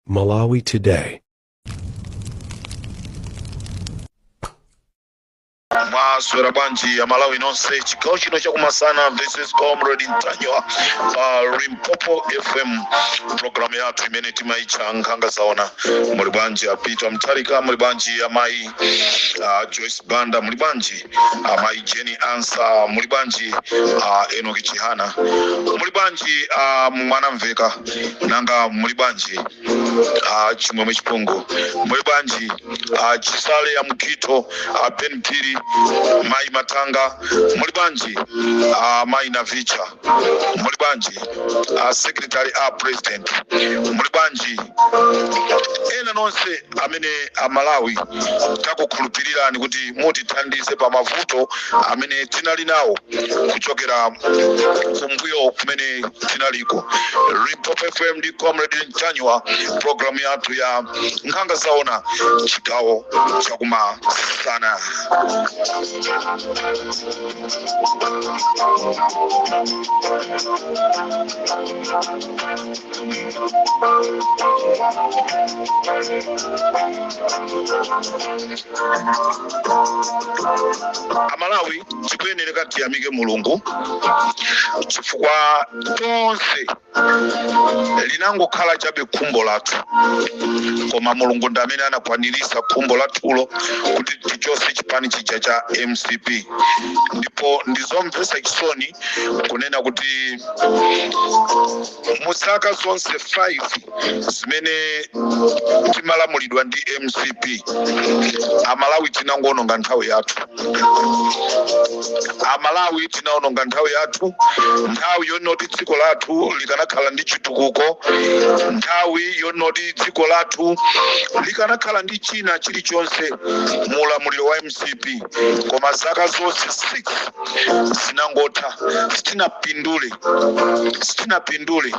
Malawi Today. Mwaswera bwanji Amalawi nonse chigawo chino chakumasana? This is Comrade Ntanyiwa pa Limpopo FM, programu yathu imene timaitcha Nkhanga Zaona. Muli bwanji a Peter Mutharika? Muli bwanji amayi Joyce Banda? Muli bwanji amayi Jane Ansah? Muli bwanji Enoki Chihana? Muli bwanji Mwanamveka? Nanga muli bwanji Chimwemwe Chipungu? Muli bwanji Chisale ya Mkhito, Ben Phiri, mayi Matanga? Muli bwanji mayi Navicha? Muli bwanji secretary a president? Muli bwanji ena nonse amene Amalawi takukhulupirirani kuti mutithandize pa mavuto amene tinali nawo kuchokera kumbuyo kumene tinaliko? Limpopo FM ndi Comrade Ntanyiwa, programu yathu ya Nkhanga Zaona, chigawo chakumasana. Amalawi tikuyenereka tiyamike Mulungu chifukwa tonse linangokhala chabe khumbo lathu, koma Mulungu ndi amene anakwanirisa khumbo lathulo kuti tichose chipani chija cha MCP. Ndipo ndizomvetsa chisoni kunena kuti mu zaka zonse 5 zimene timalamulidwa ndi MCP, Amalawi tinangoononga nthawi yathu. Amalawi tinaononga nthawi yathu, nthawi yonoti dziko lathu likanakhala ndi chitukuko, nthawi yonoti dziko lathu likanakhala ndi china chilichonse mu ulamuliro wa MCP. Koma zaka zonse 6 zinangotha, sitinapindule, sitinapindule.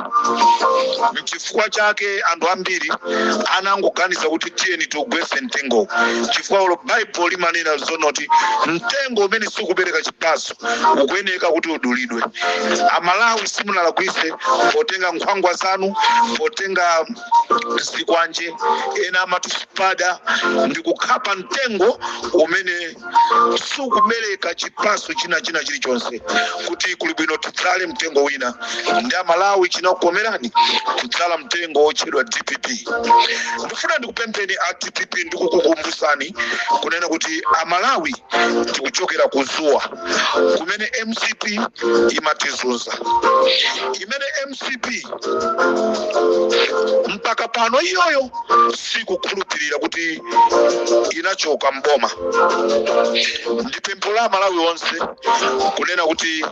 Nchifukwa chake anthu ambiri anangoganiza kuti tiyeni tiugwetse mtengo, chifukwa olo Baibulo limanena zonoti mtengo umene sikupereka chipatso ukuyeneka kuti udulidwe. Amalawi simunalakwise potenga nkhwangwa zanu, potenga zikwanje, ena amati spada, ndi kukhapa mtengo umene sukubereka chipatso china china chilichonse, kuti kuli bwino tidzale mtengo wina. Ndi Amalawi chinakukomerani kudzala mtengo wotchedwa DPP. Ndifuna ndikupempheni a DPP, ndikukukumbusani kunena kuti Amalawi tikuchokera ku zuwa kumene MCP imatizunza, imene MCP mpaka pano iyoyo sikukhulupirira kuti inachoka mboma. Ndi pempho la Amalawi onse kunena kuti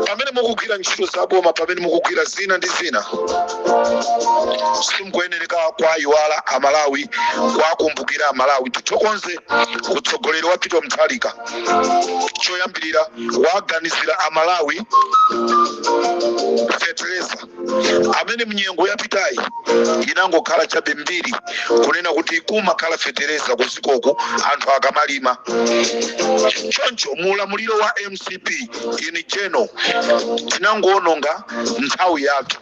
pamene mukugwira ntchito za boma, pamene mukugwira zina ndi zina, simukuyenereka kuwayiwala Amalawi, kuwakumbukira Amalawi. Tithokoze utsogoleri wa Peter Mutharika, choyambirira waganizira Amalawi fetereza amene mnyengo yapitayi inangokhala chabe mbiri kunena kuti kumakhala fetereza kuzikoku anthu akamalima. Choncho mu ulamuliro wa MCP in general tinangoononga nthawi yathu,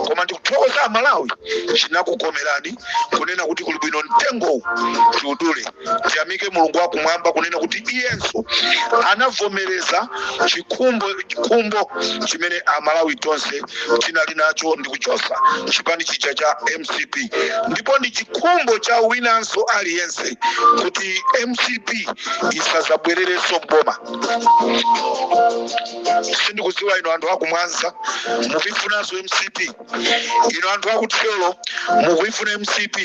koma ndikuthokoza Amalawi chinakukomerani kunena kuti kuli bwino mtengowu tiudule. Tiyamike Mulungu wakumwamba kunena kuti iyenso anavomereza chikhumbo chimene Amalawi tonse tinali nacho ndi kuchosa chipani chija cha MCP. Ndipo ndi chikhumbo cha winanso aliyense kuti MCP isazabwererenso mboma. Sindikudziwa inu anthu akumwanza mukuifunanso MCP? Inu anthu akuthyolo mukuifuna MCP?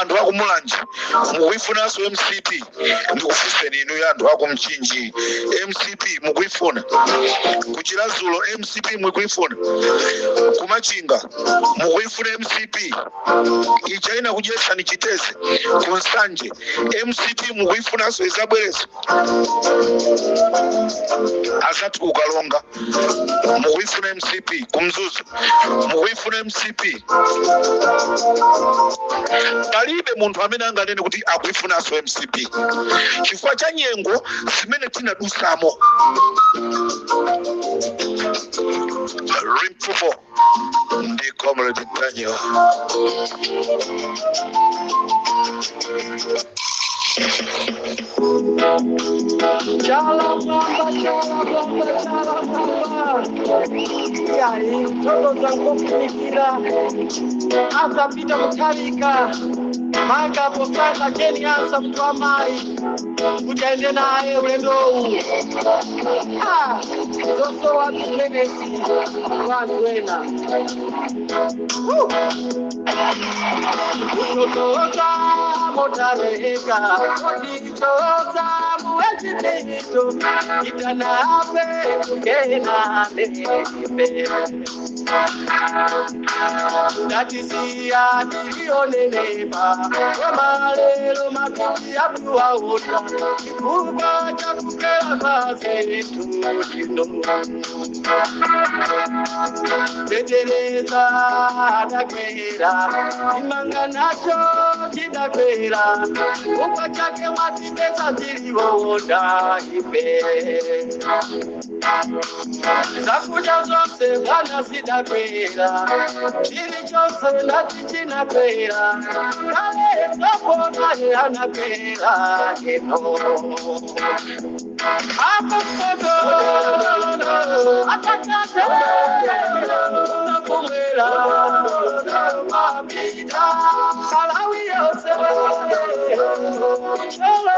Anthu akumulanje mukuifunanso MCP? Ndikufunseni inu anthu akumchinji, MCP mukuifuna? Kuchiradzulu MCP mukuifuna? Kumachinga mukuifuna MCP ija inakudyetsani chiteze? Kunsanje MCP mukuifunanso izabwereso? Azathu kukalonga mukuifuna MCP? Kumzuzu mukuifuna MCP? Palibe munthu amene anganene kuti akuifunanso MCP chifukwa cha nyengo zimene tinadusamo. Limpopo. Ndi Comrade Daniel. Chala mwamba, chala mwamba, chala mwamba. Yayi, mtoto zangofunikira azapita kuthalika manga posaka Jane Ansah mtu wa mayi kuti aende naye ulendowu. Ah, zosowa zimenezi wanthu ena. Kutotoza motareka kutitoza muwechitito itanape kenane tatisiya tilionenepa kwamalelo matuti atuwaona chifukwa chakukela kwazetu lino tetereza adakwera chimanga nacho chidakwera chifukwa chake mwatipeza tiliwonda ife zakudya zonse bwana zidakwera chilichonse ndati chinakwera kale twaponaye anakwera ino apapoto atakate kumwera mapita Malawi yonse cholo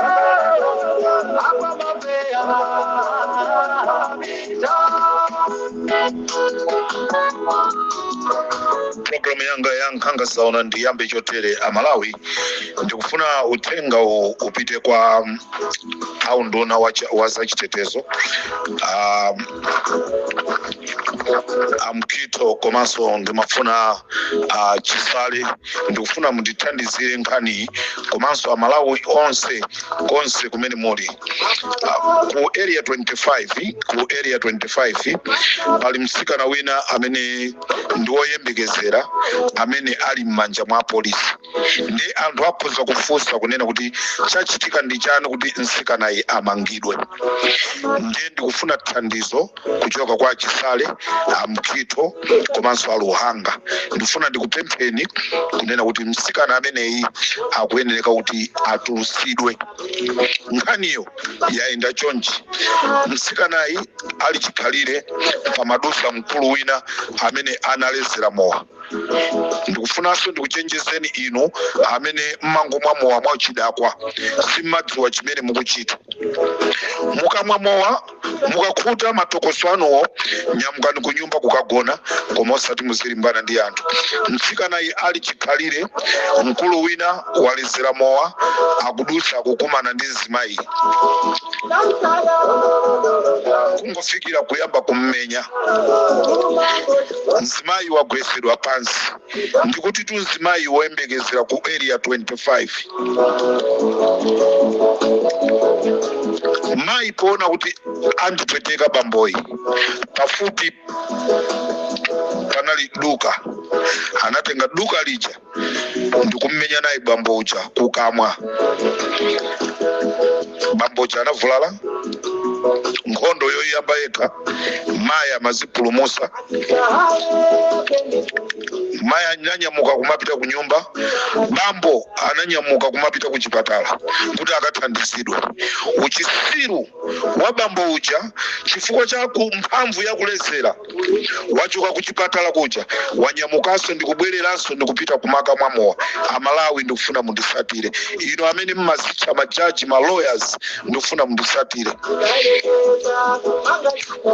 akwamapea mapita. Programu yanga ya Nkhanga Zaona ndiyambe chotere. Amalawi, ndikufuna uthenga upite kwa aunduna wa zachitetezo, amkito, komanso ndimafuna Chisale. Ndikufuna mundithandizire nkhani, komanso Amalawi onse konse kumene muli. Ku Area 25, ku Area 25 pali mtsikana wina amene ndi woyembekezera amene ali m'manja mwa polisi. Ndi anthu akhoza kufunsa kunena kuti chachitika ndi chani kuti mtsikanayi amangidwe. Ndiye ndikufuna thandizo kuchoka kwa Chisale, amkito komanso aluhanga. Ndikufuna ndikupempheni kunena kuti mtsikana ameneyi akuyenereka kuti atulusidwe. Nkhaniyo yayenda chonchi: mtsikanayi ali chikhalire pamadusa mkulu wina amene analezera mowa. Ndikufunanso ndikuchenjezeni inu amene mmangomwa mowa mwachidakwa, simmadziwa chimene mukuchita. Mukamwa mowa, mukakhuta matokoso anuwo, nyamukani ku nyumba kukagona, koma osati muzilimbana ndi anthu. Mtsikanayi ali chikhalire, mkulu wina walezera mowa, akudusa, akukumana ndi mzimayi, kungofikira kuyamba kummenya. Mzimayi wagwesedwa pansi. Ndikuti tu mzimayi woyembekezera ku Area 25. Mayi poona kuti andipweteka bamboyi, pafupi panali duka, anatenga duka lija ndikummenya naye bambo uja kukamwa. Bambo uja anavulala. Nkhondo yoyamba yekha mayi amazipulumusa. Mayi ananyamuka kumapita ku nyumba, bambo ananyamuka kumapita ku chipatala kuti akathandizidwe. Uchisiru wa bambo uja, chifukwa cha ku mphamvu ya kulezera, wachoka ku chipatala kuja, wanyamukanso ndikubwereranso ndikupita kumaka mwamowa. Amalawi, ndikufuna mundisatire. Ino amene mmazitcha majaji, ma lawyers, ndikufuna mundisatire.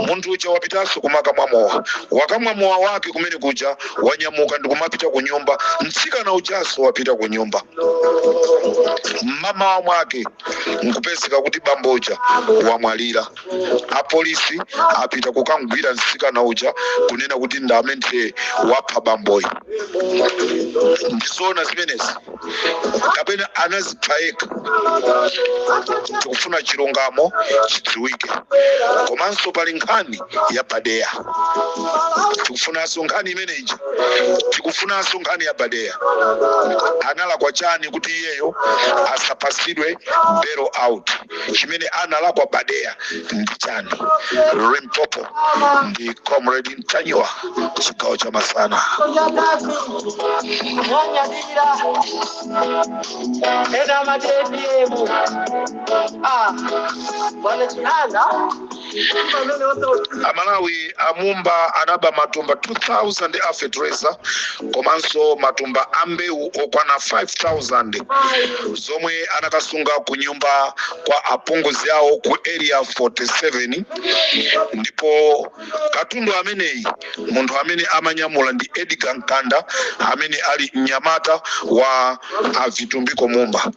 Munthu uja wapitanso kumaka mwamowa, wakamwa mowa wake kumene kuja, wanyamuka ndikumapita ku nyumba. Mtsikana ujanso wapita ku nyumba. Mmamawa mwake nkupezeka kuti bambo uja wamwalira. Apolisi apita kukamgwira mtsikana uja kunena kuti ndi amene wapha bamboyi. Ndizoona zimenezi kapena anazipha yekha? Tikufuna chilungamo chidziwike. Komanso pali nkhani ya Badeya. Tikufunanso nkhani imeneyi, tikufunanso nkhani ya Badeya. Analakwa chani kuti iyeyo asapasidwe bail out? Chimene analakwa Obadeya ndi chani? Limpopo ndi Comrade Ntanyiwa, chigawo cha masana. Mwanyadira ena ma ATM, ah, bwana Chihana pamene wose. Amalawi, amumba anaba matumba 2000 a fertilizer komanso matumba a mbewu okwana 5000 zomwe anakasunga ku nyumba kwa apongozi awo ku Area 47. Ndipo katundu ameneyi, munthu amene amanyamula ndi Edgar Mkanda, amene ali mnyamata wa Avitumbiko Mumba.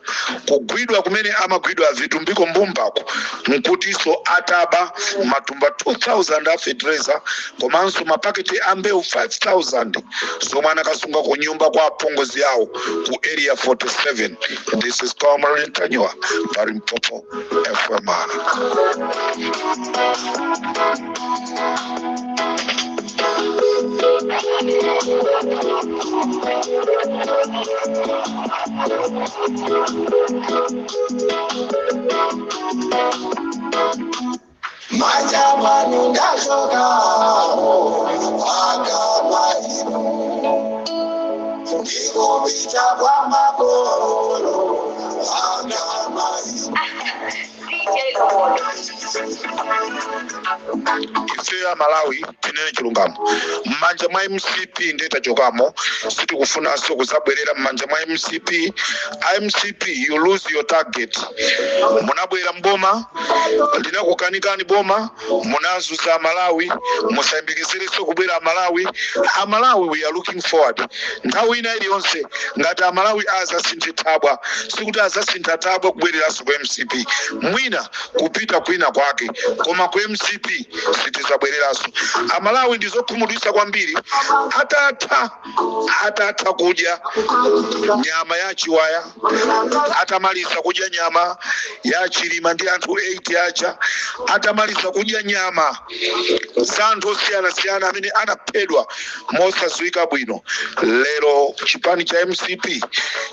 Kugwidwa kumene amagwidwa Avitumbiko Mumbako nkutinso ataba matumba 2000 a fertilizer komanso mapaketi a mbewu 5000 zomwe anakasunga ku nyumba kwa apongozi awo ku Area 47. This is Comrade Ntanyiwa pa Limpopo FM. Manja mwanu ndachokamo akamaimu ndikupita kwa makolo akamaimu. DJ Lord. Ife ya Malawi, tinene chilungamo, m'manja mwa MCP ndetachokamo, sitikufunanso kuzabwerera m'manja mwa MCP. MCP, you lose your target. Munabwera mboma, linakukanikani boma, munazuza Malawi. Musayembekezerenso kubwera Amalawi. Amalawi, we are looking forward nthawi ina iliyonse ngati Amalawi azasinthe thabwa. Sikuti azasintha thabwa kubwereranso ku MCP, mwina kupita kwina kwake, koma ku MCP sitizabwereranso. Amalawi, ndizokhumudwitsa kwambiri. Atatha kudya nyama ya chiwaya, atamaliza kudya nyama ya Chilima ndi anthu 8 aja, atamaliza kudya nyama za anthu osiyanasiyana amene anaphedwa mosadziwika bwino, lero chipani cha MCP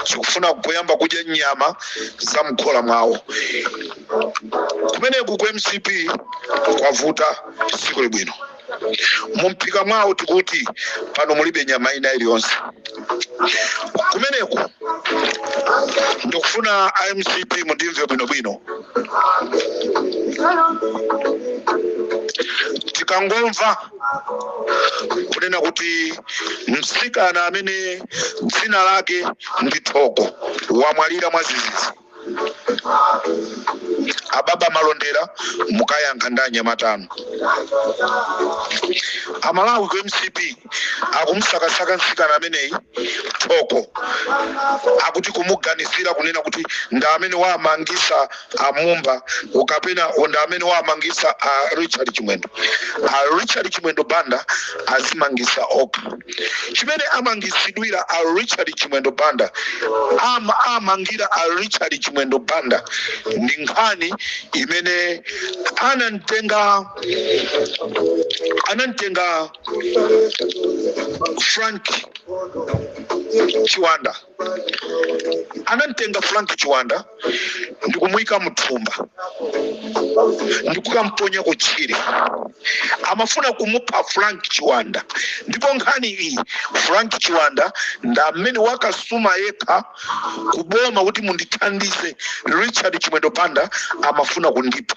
chikufuna kuyamba kudya nyama za mkhola mwawo. Kumeneku ku MCP kwavuta, sikuli bwino. Mumphika mwawo tikuti pano mulibe nyama ina iliyonse kumeneku. Ndikufuna iMCP mundimve bwinobwino. Tikangomva kunena kuti mtsikana amene dzina lake ndi Thoko wamwalira mwazizizi, ababa Malondera, mukayankha ndi anyamatano. Amalawi, ku MCP akumusakasaka mtsikana ameneyi Thoko, akuti kumuganizira kunena kuti ndi amene wamangisa amumba ukapena ndi amene wamangisa a Richard Chimwendo. A Richard Chimwendo Banda azimangisa okha. Chimene amangisidwira a Richard Chimwendo Banda, amangira a Richard Chimwendo Banda ndi nkhani imene anamtenga Frank Chiwanda. Anamtenga Frank Chiwanda ndikumuyika mthumba ndikukamponya kutchire. Amafuna kumupha Frank Chiwanda. Ndipo nkhani iyi, Frank Chiwanda ndi amene wakasuma yekha kuboma kuti mundithandize, Richard Chimwendo Banda amafuna kundipha.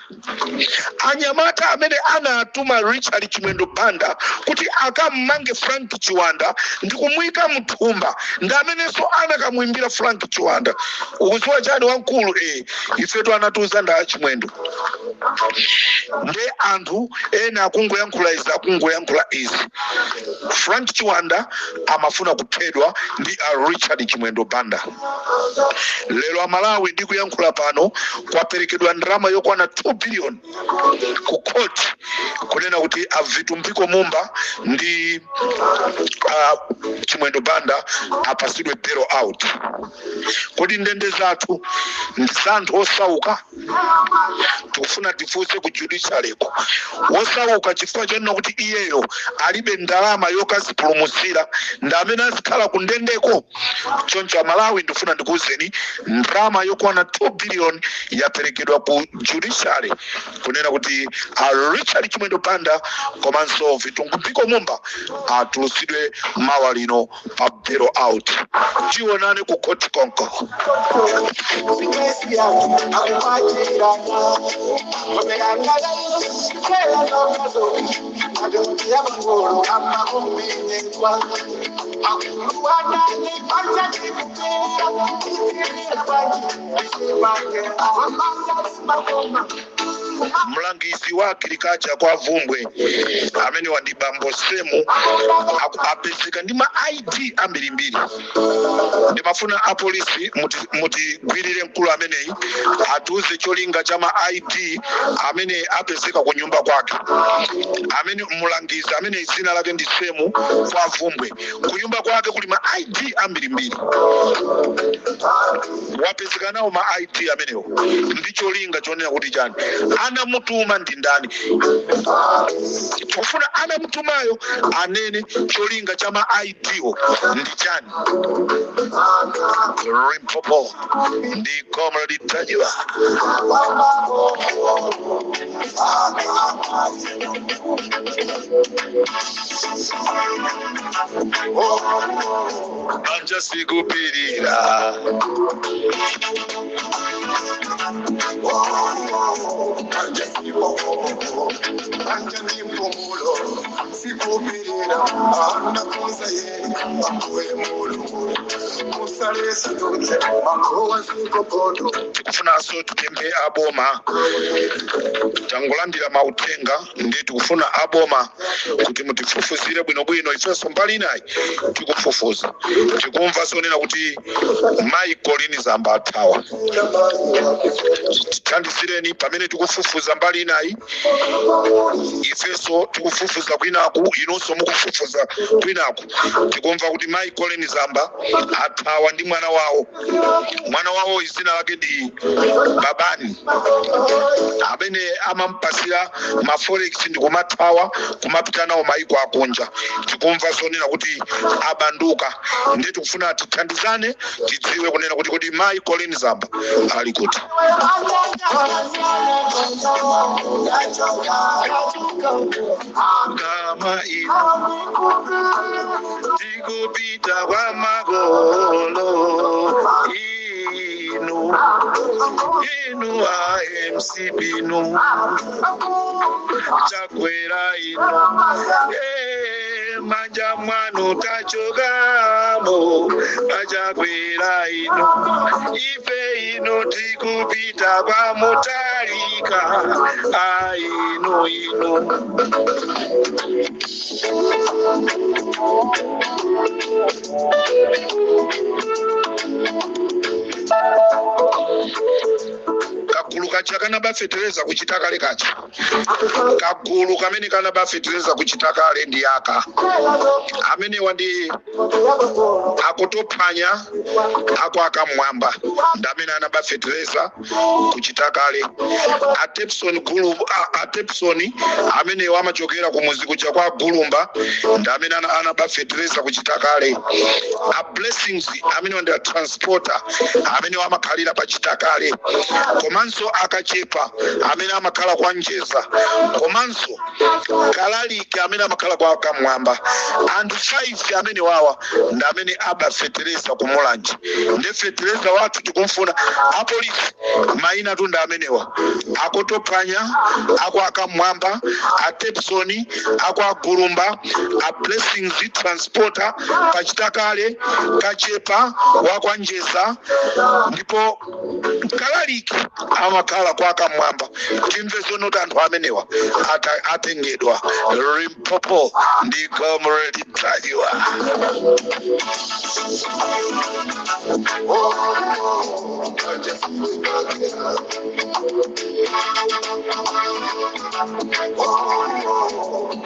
Anyamata amene anatuma Richard Chimwendo Banda kuti akammange Frank Chiwanda ndikumuyika mthumba ndi amenenso anakamwimbira Frank Chiwanda: "Ukudziwa chani wamkulu? Ifetu anatiuza nda Chimwendo." Nde anthu ena akungoyankhula izi, akungoyankhula izi. Frank Chiwanda amafuna kuphedwa ndi a Richard Chimwendo Banda. Lero Amalawi, ndikuyankhula pano, kwaperekedwa ndalama yokwana 2 billion ku court kunena kuti aVitumbiko Mumba ndi Chimwendo Banda apasidwe bail out. Kodi ndende zathu ndi za anthu osauka? Tikufuna tifunse ku judiciary ko. Wosauka chifukwa chonena kuti iyeyo alibe ndalama yokalipira. Kokazipulumutsira ndi amene azikhala ku ndendeko. Choncho Amalawi, ndifuna ndikuwuzeni, ndalama yokwana 2 billion yaperekedwa ku judiciary kunena kuti a Richard Chimwendo Banda komanso Vitumbiko Mumba atulutsidwe mawa lino pa bail out. Tionane ku khoti konko. Mlangizi wa agriculture kwa Vumbwe amene wandi bambo Semu apezeka ndi ma ID ambirimbiri. Ndimafuna apolisi mutigwirire mkulu ameneyi, atiuze cholinga cha ma ID amene apezeka ku nyumba kwake. Amene mulangizi amene dzina lake ndi Semu kwa Vumbwe, ku nyumba kwake kuli ma ID ambirimbiri. Wapezeka nawo ma ID amenewo ndi cholinga chonena kuti chani? Anamutuma ndi ndani? Tikufuna anamutumayo anene cholinga cha ma ID wo ndi chani. Limpopo ndi Comrade Ntanyiwa. Banja sikupirira. Banja ndi mpumulo sikupirira anakuza ye ambuye Mulungu musalesa dutse makowa sikopodo. Tikufunanso tipemphe aboma. Tangolandira mauthenga ndi tikufuna aboma kuti mutifufuzire bwinobwino. Ifenso mbali inayi tikufufuza, tikumva zonena kuti mayi Colleen Zamba athawa. Tithandizireni pamene tikufufuza mbali inayi, ifenso tikufufuza kwinaku, inunso mukufufuza kwinaku. Tikumva kuti mayi Colleen Zamba athawa ndi mwana wawo. Mwana wawo izina lake ndi Babani, amene amampasira ma forex ndi kumathawa kumapita nawo maiko akunja. Tikumva zonena kuti abanduka, ndiye tikufuna tithandizane tidziwe kunena kuti mayi Colleen Zamba ali kuti. Kama inu tikupita kwa magolo inu, inu AMCP inu, Chakwera inu, manja mwanu tachokamo. Achakwera inu, ife inu tikupita kwa Mutalika ainu inu. Kagulu kacha kanabafetereza kuchita kale kacha, kagulu kamene kanabafetereza kuchita kale ndi aka amenewa ndi akutophwanya ako akamwamba, ndi amene anabafetereza kuchita kale. Atepson gulu, Atepson amenewa amachokera kumuzi kuja kwa Gulumba, ndi amene anabafetereza kuchita kale. A Blessings amenewa ndi a transporter amene amakhalira pachita kale, komanso Akachepa amene amakhala kwa Njeza, komanso Kalalike amene amakhala kwa Kamwamba. Anthu 5 amene wawa ndi amene abafetereza kumulanje. Ndi fetereza wathu tikumfuna. Apolisi, mayina tu ndi amenewa: Akotophwanya ako Akamwamba, Atepsoni ako Agulumba, a Blessings transporter Pachitakale, Kachepa wakwanjeza, ndipo Kalaliki amakhala kwa Kamwamba. Timve zonoti anthu amenewa atengedwa. Limpopo ndi Comrade Ntanyiwa.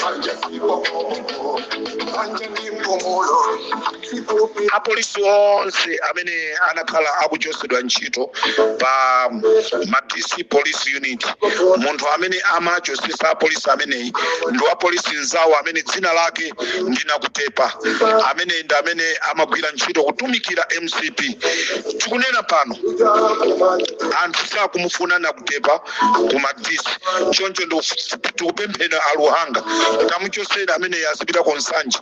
Banja sipopopo, banja ndi mpumulo, sikupi. Apolisi onse amene anakhala akuchosedwa ntchito pa Madisi Police Unit, munthu amene amachosesa apolisi ameneyi ndi wapolisi nzawo amene dzina lake ndinakutepa, amene ndi amene amagwira ntchito kutumikira MCP. Tikunena pano anthu sakumufuna Nakutepa ku Madisi. Choncho tikupemphera aluhanga, tamuchosera ameneyi, azipita ku Nsanje.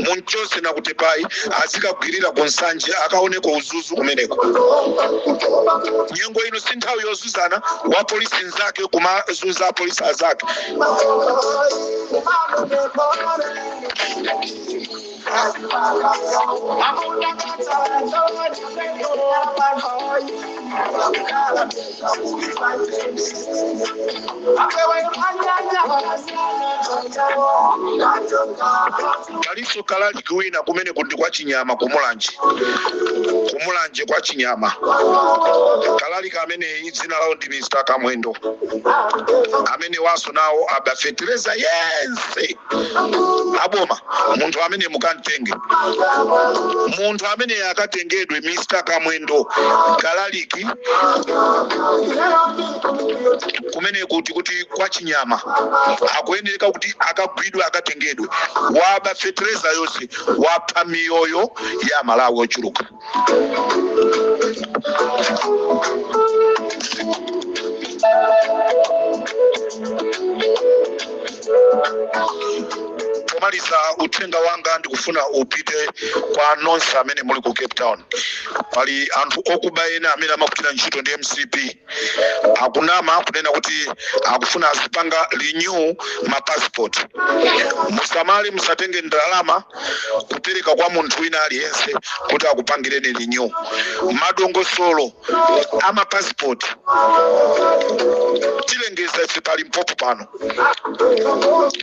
Munchose Nakutepayi, azikagwirira ku Nsanje, akaoneko uzuzu kumeneko. Nyengo ino si nthawi yozuzana, wa polisi nzake kumazunza apolisi azake. Palinso kalaliki wina kumene kuti kwa Chinyama kumulanje, kumulanje kwa Chinyama. Kalaliki ameneyi dzina lawo ndi Mr Kamwendo. Amene waso nawo abafetereza yense aboma. Munthu amene mukamtenge, munthu amene akatengedwe, Mr Kamwendo, kalaliki kumene kuti kwa Chinyama, akuyenereka kuti akagwidwe, akatengedwe. Waba fetereza yonse, wapha miyoyo ya Malawi ochuluka. Pomaliza uthenga wanga, ndikufuna upite kwa nonse amene muli ku Cape Town. Pali anthu okuba ena amene amagwira ntchito ndi MCP, akunama kunena kuti akufuna azipanga renew ma passport. Musamale, musatenge ndalama kupereka kwa munthu wina aliyense kuti akupangireni renew. Madongosolo ama passport tilengeza ife pa Limpopo pano,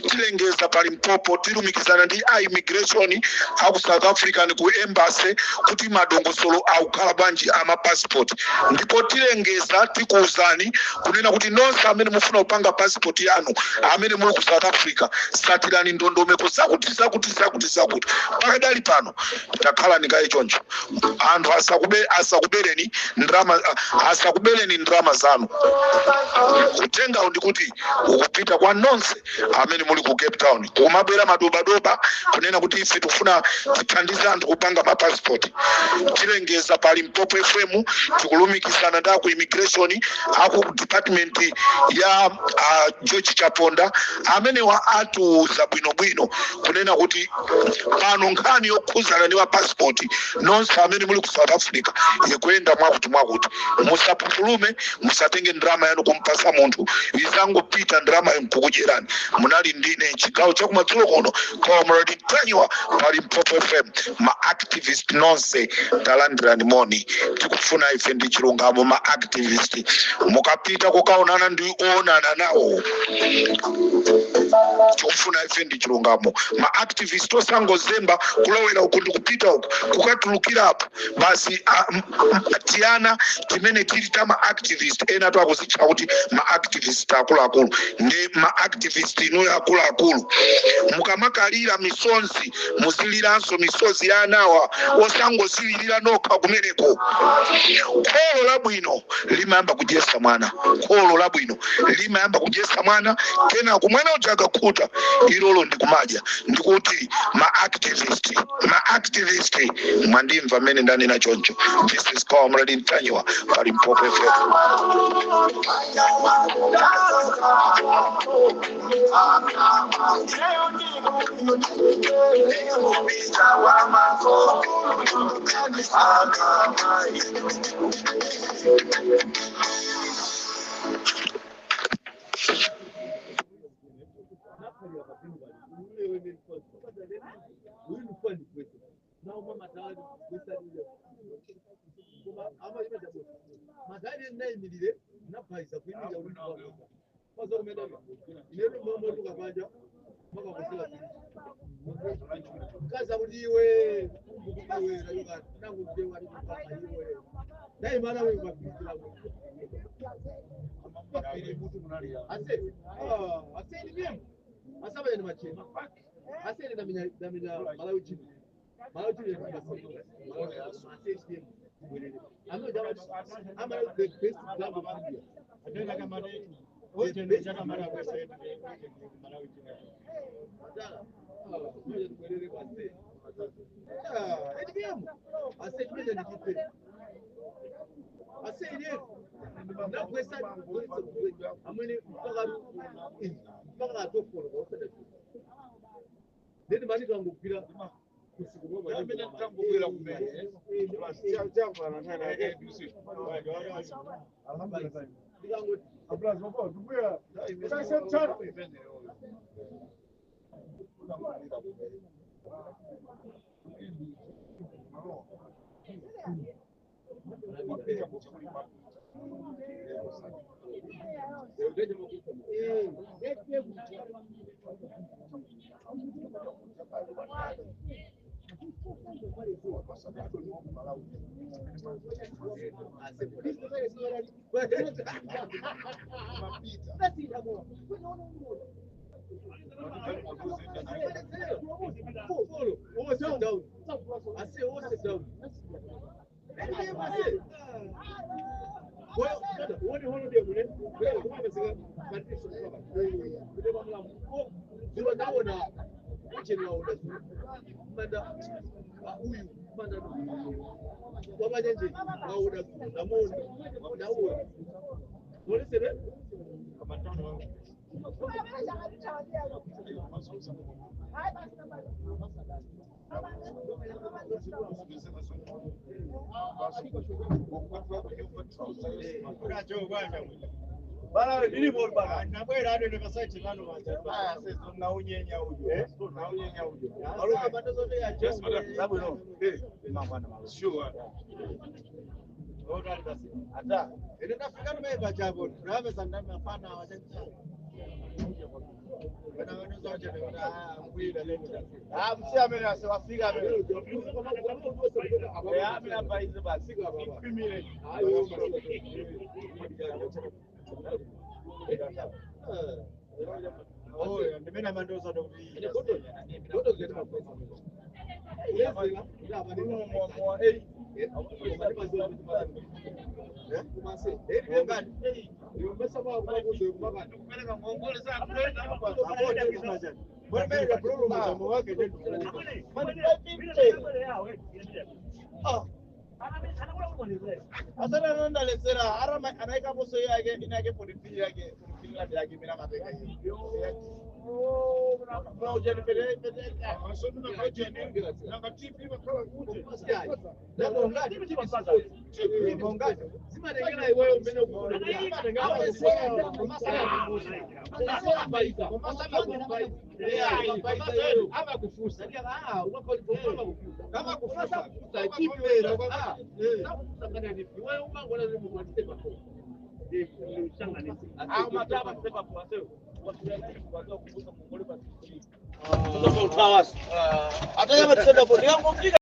tilengeza pa Limpopo, tilumikizana ndi a immigration aku South African ku embassy kuti madongosolo akukhala bwanji ama passport. Ndipo tilengeza, tikuwuzani kunena kuti nonse amene mufuna kupanga passport yanu, amene muli ku South Africa, satirani ndondomeko zakuti, zakuti, zakuti, zakuti. Pakadali pano takhalani kaye choncho. Anthu asakubereni ndrama, asakubereni ndrama zanu. Uthengawo ndikuti ukupita kwa nonse amene muli ku Cape Town. Kumabwera madobadoba kunena kuti ife tikufuna tithandize anthu kupanga mapassport, tilengeza pa Limpopo FM. Tikulumikizana ndi aku immigration, aku department ya George Chaponda, amenewa atiuza bwinobwino kunena kuti pano nkhani yokhuzana ndi mapassport, nonse amene muli ku South Africa, ikuyenda mwakuti mwakuti. Musapupulume, musatenge ndrama yanu kumpasa munthu, izangopita ndrama nkukudyerani. Munali ndine chigawo chakumadzulo kuno, Comrade Ntanyiwa pa Limpopo FM. Ma activist nonse, talandirani moni. Tikufuna ife ndi chilungamo. Ma activist, mukapita kukaonana ndi oonana nawo. Tikufuna ife ndi chilungamo. Ma activist osangozemba kulowera uku ndikupita uku, kukatulukirapo basi. Tiyana timene tili ta ma activist ena tu akuzitcha kuti ma activist akuluakulu, ndi ma activist inuyo akuluakulu, mukamakalira misonzi muziliranso misozi ya anawa, osangozilirira nokha kumeneko. Kholo labwino limayamba kudyesa mwana, kholo labwino limayamba kudyesa mwana, kenako mwana uja akakhuta ilolo ndikumadya. Ndikuti ma activist, ma activist, mwandimva mmene ndanena choncho? This is Comrade Ntanyiwa pa Limpopo FM. Masaba ni machema. Asene na mina na mina Malawi chini. Malawi chini ni masaba. I'm not I'm the best club of India.